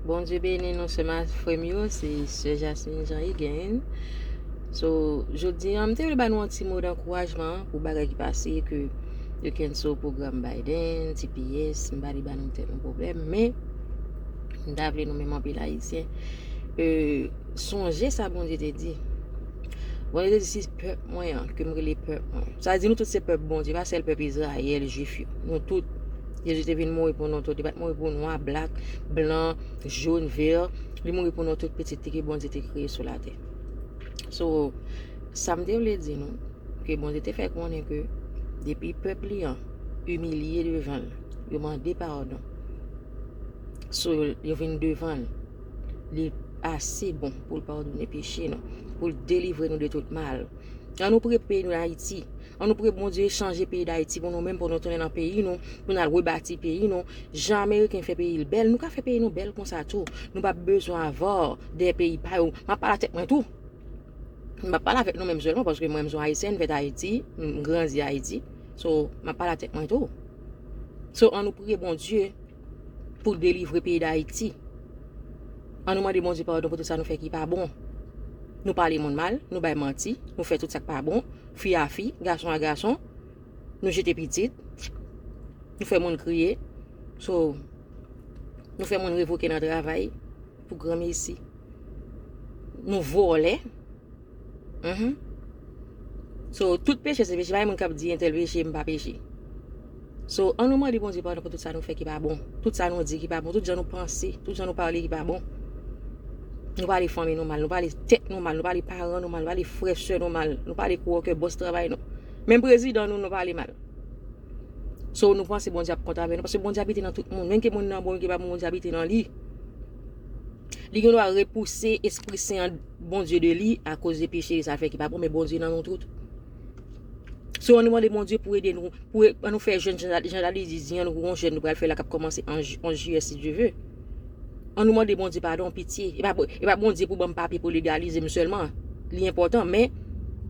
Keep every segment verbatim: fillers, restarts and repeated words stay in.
Bondye beni nou, sè m ak frè m yo, se sè Jasmine Jean again. So, jodi a, m te vle ba nou yon ti mo dankourajman pou bagay ki pase, ke yo cancel pwogram Biden, T P S, m pa li ba nou tèt nou pwoblèm, men m ta vle nou menm anpil Ayisyen, e, sonje sa Bondye te di. Bondye te di, si pèp mwen an, ke m rele pèp mwen. Sa di nou tout se pèp Bondye, pa sèl pèp Izrayèl, Jwif yo. Nou tout, Jezi te vin mouri pou nou tout. Li pa t mouri pou nwa, blak, blan, jòn, vè. Li mouri pou nou tout pitit li ke Bondye te kreye sou latè. So, sa m te vle di nou, ke Bondye te fè konnen ke depi pèp li an imilye devan l, yo mande padon. So, yo vin devan l. Li ase bon pou l padone peche nou, pou l delivre nou de tout mal. An nou priye pou peyi nou Ayiti. An nou priye Bondye chanje peyi Dayiti pou nou menm, pou nou tounen nan peyi nou, pou n al rebati peyi nou. Jan Ameriken fè peyi l bèl, nou ka fè peyi nou bèl konsa tou. Nou pa bezwen avè dèyè peyi pa yo. M ap pale a tèt mwen tou. M ap pale avèk nou menm sèlman, paske mwen, m se yon Ayisyèn, m fèt Ayiti, m grandi Ayiti. So, m ap pale a tèt mwen tou. So, an nou priye Bondye pou l delivre peyi Dayiti. An nou mande Bondye padon pou tout sa nou fè ki pa bon. Nou pale moun mal, nou bay manti, nou fè tout sa k pa bon, fi a fi, gason a gason, nou jete pitit, nou fè moun kriye. So, nou fè moun revoke nan travay pou granmesi. Nou vòlè. Mhm. So, tout peche se peche, pa gen moun k ap di entèl peche, m pa peche. So, an nou mande Bondye padon pou tout sa nou fè ki pa bon, tout sa nou di ki pa bon, tout jan nou panse, tout jan nou pale ki pa bon. Nou pale fanmi nou mal, nou pale tèt nou mal, nou pale paran nou mal, nou pale frè sè nou mal, nou pale kowòkè bòs travay nou. Menm prezidan nou, nou pale mal. So, nou panse Bondye ap kont avè nou, paske Bondye abite nan tout moun. Menm ke moun nan bon, menm ke pa bon, Bondye abite nan li. Li gen dwa repouse Espri Sen an, Bondye de li, akoz de peche li sa fè ki pa bon, men Bondye nan nou tout. So, an nou mande Bondye pou ede nou, pou e- an nou fè jèn, jan, jan Dali di, di an nou gon jèn nou pral fè la k ap kòmanse an, an jiyè, si Dye ve. An nou mande Bondye padon, pitye. E pa, e pa Bondye pou ban m papye pou legalize m sèlman. Li enpòtan, men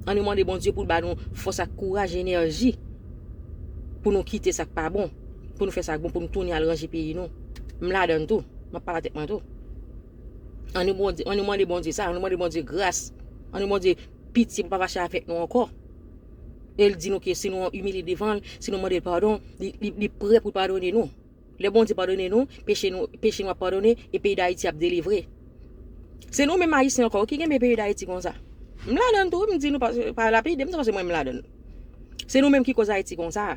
an nou mande Bondye pou l ba nou fòs ak kouraj, enèji pou nou kite sa k pa bon, pou nou fè sa k bon, pou nou tounen al ranje peyi nou. M ladan l tou. M ap pale a tèt mwen tou. An nou Bondye, an nou mande Bondye sa, an nou mande Bondye gras. An nou Bondye pitye pou l pa fache avèk nou ankò. E l di nou ke si nou imilye devan l, si nou mande l padon, li, li, li prè pou l padone nou. Lè Bondye padone nou, peche nou, peche nou ap padone, e peyi Dayiti ap delivre. Se nou menm Ayisyen ankò ki kenbe peyi Dayiti konsa. M ladan l tou, m di nou pa, pa lapide m, se paske mwen m ladan l. Se nou menm ki koz Ayiti konsa.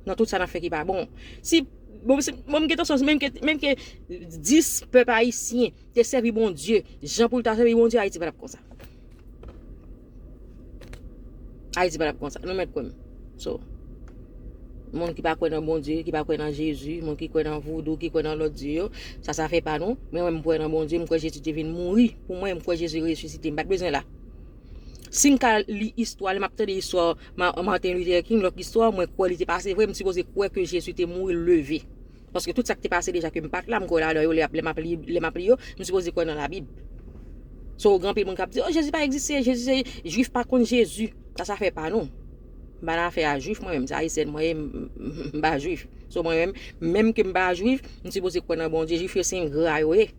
Nan tout sa n ap fè ki pa bon. Si, bon, si, bon, m gen tansyon, menm ke, menm ke dis pèp ayisyen te sèvi Bondye, jan pou l ta sèvi Bondye, Ayiti pa t ap konsa. Ayiti pa t ap konsa. Nou mèt kwè m. So, moun ki pa kwè nan Bondye, ki pa kwè nan Jezi, moun ki kwè nan voudou, ki kwè nan lòt dye yo, sa, sa fè pa nou. Men mwen, m kwè nan Bondye, m kwè Jezi te vin mouri pou mwen, m kwè Jezi resisite. M pa t bezwen la. Si m ka li istwa, lè m ap tande istwa Ma- Martin Luther King, lòt istwa, mwen kwè li te pase vre, m sipoze kwè ke Jezi te mouri, l leve. Paske tout sa k te pase deja ke m pa t la, m kwè ladan yo lè, lè m ap li, lè m ap li yo, m sipoze kwè nan Labib. So, gen anpil moun k ap di, "Oh, Jezi pa egziste, Jezi se, Jwif pa konn Jezi." Sa, sa fè pa nou. M pa nan afè a Jwif, mwen menm, se Ayisyèn mwen ye, m, m, m pa Jwif. So, mwen menm, menm ke m pa Jwif, m sipoze kwè nan Bondye. Jwif yo se engra yo ye.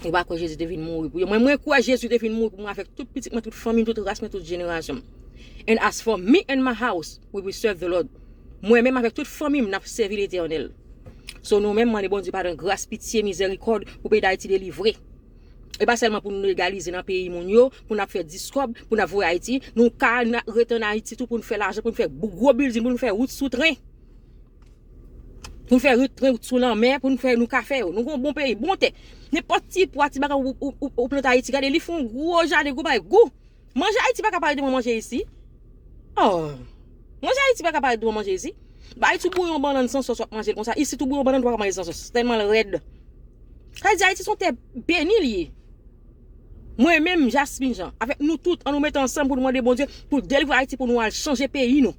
Ou pa kwè Jezi te vin mouri pou yo? Mwen, mwen kwè Jezi te vin mouri pou mwen avèk tout pitit mwen, tout fanmi m, tout ras mwen, tout jenerasyon m. "And as for me and my house, we will serve the Lord." Mwen menm avèk tout fanmi m, n ap sèvi Letènèl. So, nou menm, mande Bondye padon, gras, pitye, mizèrikòd pou peyi Dayiti delivre. E pa sèlman pou nou legalize nan peyi moun yo, pou n ap fè dis kòb, pou n ap voye Ayiti. Nou ka n a- rete ann Ayiti tou pou n fè lajan, pou n fè gwo bilding, pou n fè wout sou tren. Pou n fè rit, rit sou lanmè, pou n fè, nou ka fè yo. Nou gon bon peyi, bon tè. Nenpòt ti pwa, ti bagay ou, ou, ou, ou plante Ayiti, gade, li fè yon gwo jaden, gwo bagay, gou. Manje Ayiti pa ka parèt devan manje isi. Oh. Manje Ayiti pa ka parèt devan manje isi. Bay tou bouyon bannann san sòs, w ap manje l konsa. Isi tou bouyon bannann, ou pa ka manje l san sòs. Tèlman l rèd. Sa vle di Ayiti se yon tè beni li ye. Mwen menm, Jasmine Jean, avèk nou tout, an nou mete ansanm pou nou mande Bondye pou l delivre Ayiti, pou nou al chanje peyi nou.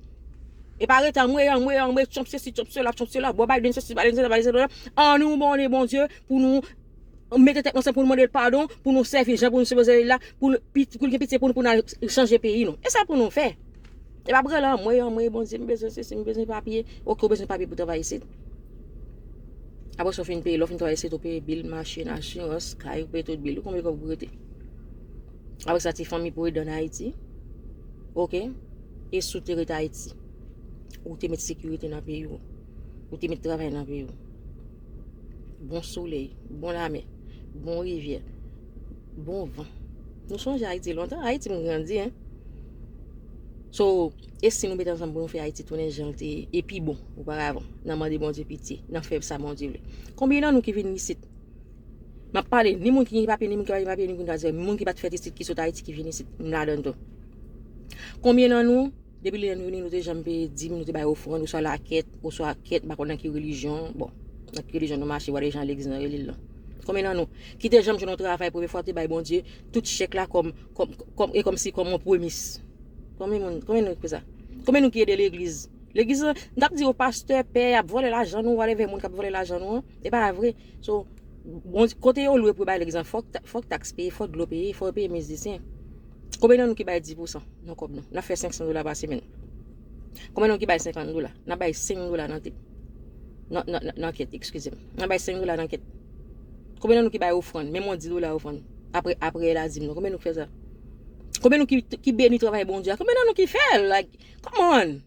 E pa rete anmwe, anmwe, anmwe, Trump sesi, Trump sela, Trump sela, bon, Biden sesi, Biden sela, Biden sela. An nou mande Bondye pou nou mete tèt nou ansanm, pou nou mande l padon, pou nou sèvi l jan pou nou sipoze sèvi l la, pou l pi- pou l gen pitye pou nou, pou n al chanje peyi nou. E sa pou nou fè. E pa pran l anmwe, anmwe, Bondye, m bezwen sesi, m bezwen papye. Oke, ou bezwen papye pou travay isit. Apre sa, w fin peye, lè w fin travay, se tou peye bil, machin, asirans, kay, ou peye tout bil ou, konbyen kòb ou rete? Apre sa, ti fanmi pou ede ann Ayiti. Oke? E si w te ret Ayiti, ou te met sekirite nan peyi w, ou te met travay nan peyi w. Bon solèy, bon lamè, bon rivyè, bon van. Nou sonje Ayiti lontan, Ayiti m grandi, en. So, e si nou met ansanm pou nou fè Ayiti tounen jan l te ye, e pi bon oparavan, nan mande Bondye pitye, nan fè sa Bondye vle. Konbyen nan nou ki vin isit? M ap pale, ni moun ki gen papye, ni moun ki pa gen papye, ni moun ki pa gen papye, moun ki pa t fèt isit, ki sot Ayiti, ki vin isit, m ladan l tou. Konbyen nan nou, depi lè n vini, nou te janm peye dim, nou te bay ofrann, oswa lakèt, oswa kèt, m pa konn nan ki relijyon, bon, nan ki relijyon nou mache, whatever jan legliz nan rele l lan. Konbyen nan nou ki te janm jwenn yon travay, premye fwa te bay Bondye tout chèk la kòm, kòm, kòm, e kòmsi kòm yon premis? Konbyen moun, konbyen nou ki fè sa? Konbyen nou ki ede legliz? Legliz, m t ap di yo, pastè, pè, y ap vòlè lajan nou, whatever moun k ap vòlè lajan nou an, e pa vre. So, bon, kote yo lwe pou bay legliz lan, fòk ta-, fòk taks peye, fòk dlo peye, fòk yo peye mizisyen. Konbyen nan nou ki bay dis pousan nan kòb nou? N ap fè senk san dola pa semèn. Konbyen nan nou ki bay senkant dola? N ap bay senk dola nan kèt. Nan, nan, nan, nan kèt, eskize m. N ap bay senk dola nan kèt. Konbyen nan nou ki bay ofrann? Menm yon dis dola ofrann. Apre, apre ladim nou. Konbyen nou ki fè sa? Konbyen nou ki, ki beni travay Bondye a? Konbyen nan nou ki fè l? Like, come on!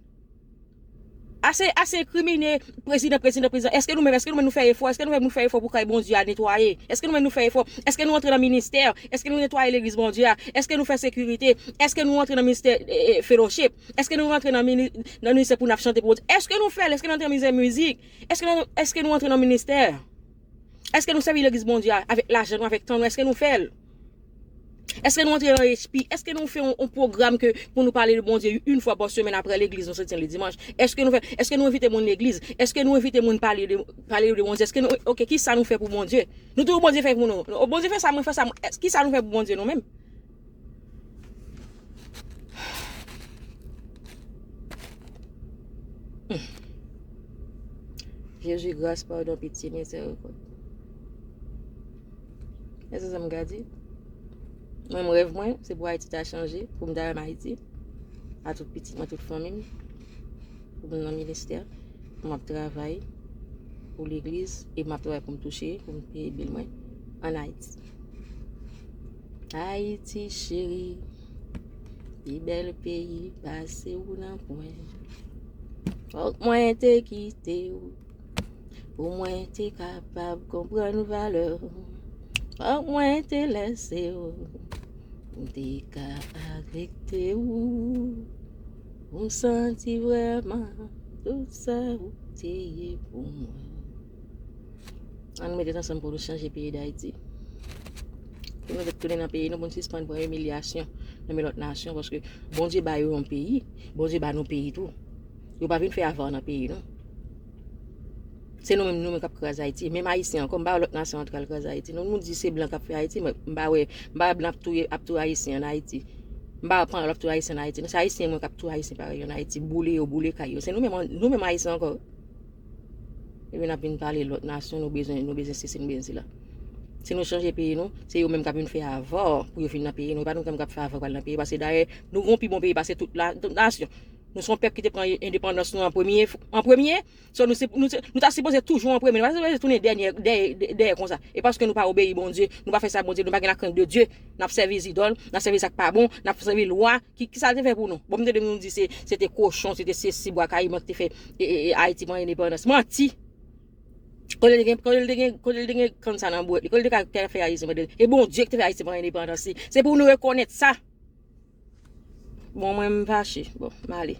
Ase, ase enkrimine prezidan, prezidan, prezidan. Èske nou menm, èske nou menm nou fè efò? Èske nou menm nou fè efò pou kay Bondye a netwaye? Èske nou menm nou fè efò? Èske nou antre nan ministè? Èske nou netwaye legliz Bondye a? Èske nou fè sekirite? Èske nou antre nan ministè, e, e, fellowship? Èske nou antre nan mini-, nan ministè pou n ap chante pou Bondye? Èske nou fè l? Èske nou antre nan ministè mizik? Èske nou, èske nou antre nan ministè? Èske nou sèvi legliz Bondye a avèk lajan nou, avèk tan nou? Èske nou fè l? Èske nou antre nan H P? Èske nou fè yon, yon pwogram ke pou nou pale de Bondye yon fwa pa semèn apre legliz nou soti le dimanch? Èske nou fè, èske nou envite moun legliz? Èske nou envite moun pale de, pale de Bondye? Èske nou, oke, ki sa nou fè pou Bondye? Nou toujou Bondye fè pou nou. O, Bondye fè sa, mwen fè sa, mwen, èske, ki sa nou fè pou Bondye nou menm? Jezi, gras, padon, pitye, mizèrikòd. Èske sa m ka di? Mwen, m rèv mwen, se pou Ayiti ta chanje, pou m ta renmen Ayiti, a tout pitit mwen, tout fanmi m, pou m nan ministè, pou m ap travay pou legliz, e m ap travay pou m touche, pou m peye bil mwen ann Ayiti. Ayiti cheri, pi bèl peyi pase ou nan pwen. Fòk mwen te kite w pou mwen te kapab konprann valè w. Fòk mwen te lèse w pou m te ka afekte w, pou m santi vrèman tout sa ou te ye pou mwen. Ann mete ansanm pou nou chanje peyi Dayiti. Pou nou retounen nan peyi nou, pou nou sispann pran imilyasyon nan men lòt nasyon, paske Bondye ba yo yon peyi, Bondye ba nou peyi tou. Yo pa vin fè avè nan peyi nou. Se nou menm, nou menm k ap kraze Ayiti. Menm Ayisyen ankò, m pa wè lòt nasyon antre al kraze Ayiti. Nou, nou di se blan k ap fè Ayiti, men m pa wè, m pa wè blan ap touye, ap touye Ayisyen ann Ayiti. M pa wè panyòl ap touye Ayisyen ann Ayiti. Non, se Ayisyen mwen k ap touye Ayisyen parèy yo ann Ayiti. Boule yo, boule kay yo. Se nou menm, nou menm Ayisyen ankò. Epi n ap vin pale lòt nasyon, nou bezwen, nou bezwen sesi, nou bezwen sela. Si nou chanje peyi nou, se yo menm k ap vin fè avè pou yo vin nan peyi nou. E pa nou menm k ap fè avè pou al nan peyi. Paske dayè, nou gon pi bon peyi pase tout la, tout nasyon. Nou se yon pèp ki te pran endepandans nou an premye, an premye. So, nou se, nou se, nou ta sipoze toujou an premye. Nou pa sipoze tounen dènye, dèyè, dèyè konsa. E paske nou pa obeyi Bondye, nou pa fè sa Bondye, nou pa gen lakrent de Dye, n ap sèvi zidòl, n ap sèvi sa k pa bon, n ap sèvi lwa. Ki, ki sa l te fè pou nou? Bon, m tande moun di se, se te kochon, se te sesi, bwa kayiman ki te fè, e, e, e, Ayiti pran endepandans. Manti! Kote l te gen, kote l te gen, kote l te gen kann sa nan bwèt li? Kote l te ka, te ka fè Ayisyen pran endepandans? E Bondye ki te fè Ayisyen pran endepandans li. Se pou nou rekonèt sa. Bon, mwen m fache. Bon, m ale.